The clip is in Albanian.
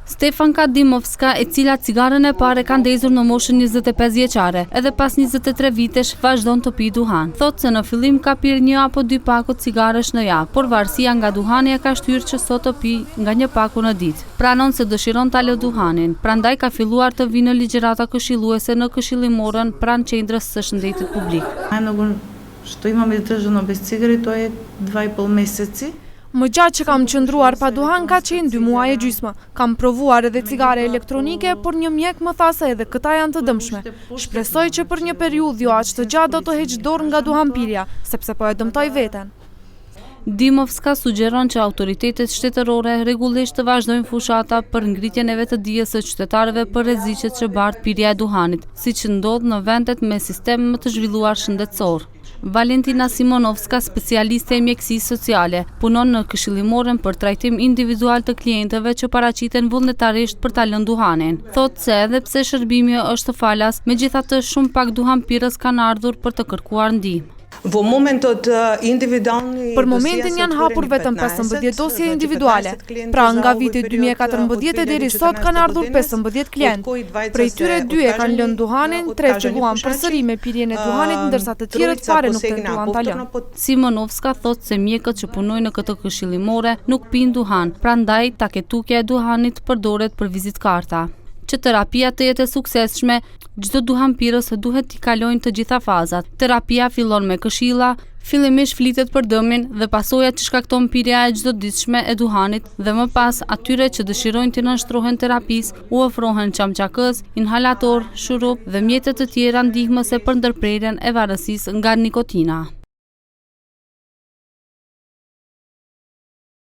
Stefanka Dimovska, e cila cigaren e parë e ka ndezur në moshën 25 vjeçare, edhe pas 23 vitesh vazhdon të pijë duhan. Thotë se në fillim ka pirë një apo dy pako cigaresh në javë, por varësia nga duhani e ka shtyrë që sot të pijë nga një pako në ditë. Pranon se dëshiron ta lë duhanin, prandaj ka filluar të vijë në ligjërata këshilluese në këshillimoren pranë Qendrës së Shëndetit Publik. Најмногу што имам издржано без цигари, тоа е два и пол месеци. Më gjatë që kam qëndruar pa duhan ka qenë dy muaj e gjysmë. Kam provuar edhe cigare elektronike, por një mjek më tha se edhe këta janë të dëmshme. Shpresoj që për një periudhë jo aq të gjatë do të heq dorë nga duhanpirja, sepse po e dëmtoj veten. Dimovska sugjeron që autoritetet shtetërore rregullisht të vazhdojnë fushata për ngritjen e vetëdijes së qytetarëve për rreziqet që bart pirja e duhanit, siç ndodh në vendet me sistem më të zhvilluar shëndetësor. Valentina Simonovska, specialiste e mjekësisë sociale, punon në këshillimoren për trajtim individual të klientëve që paraqiten vullnetarisht për ta lënë duhanin. Thotë se edhe pse shërbimi është falas, megjithatë shumë pak duhanpirës kanë ardhur për të kërkuar ndihmë. Во моментот индивидуални Për momentin janë hapur vetëm 15 dosje individuale. Pra nga viti 2014 e deri sot kanë ardhur 15 klientë. Prej tyre dy e kanë lënë duhanin, tre filluan përsëri me pirjen e duhanit, ndërsa të tjerët fare nuk tentuan ta lënë. Simonovska thotë se mjekët që punojnë në këtë këshillimore nuk pinë duhan, prandaj taketukja e duhanit përdoret për vizitkarta. Që terapia të jetë e suksesshme, çdo duhanpirës duhet t'i kalojnë të gjitha fazat. Terapia fillon me këshilla, fillimisht flitet për dëmin dhe pasojat që shkakton pirja e çdo ditshme e duhanit dhe më pas atyre që dëshirojnë t'i nënshtrohen terapisë u ofrohen çamçakëz, inhalator, shurup dhe mjete të tjera ndihmëse për ndërprerjen e varësisë nga nikotina.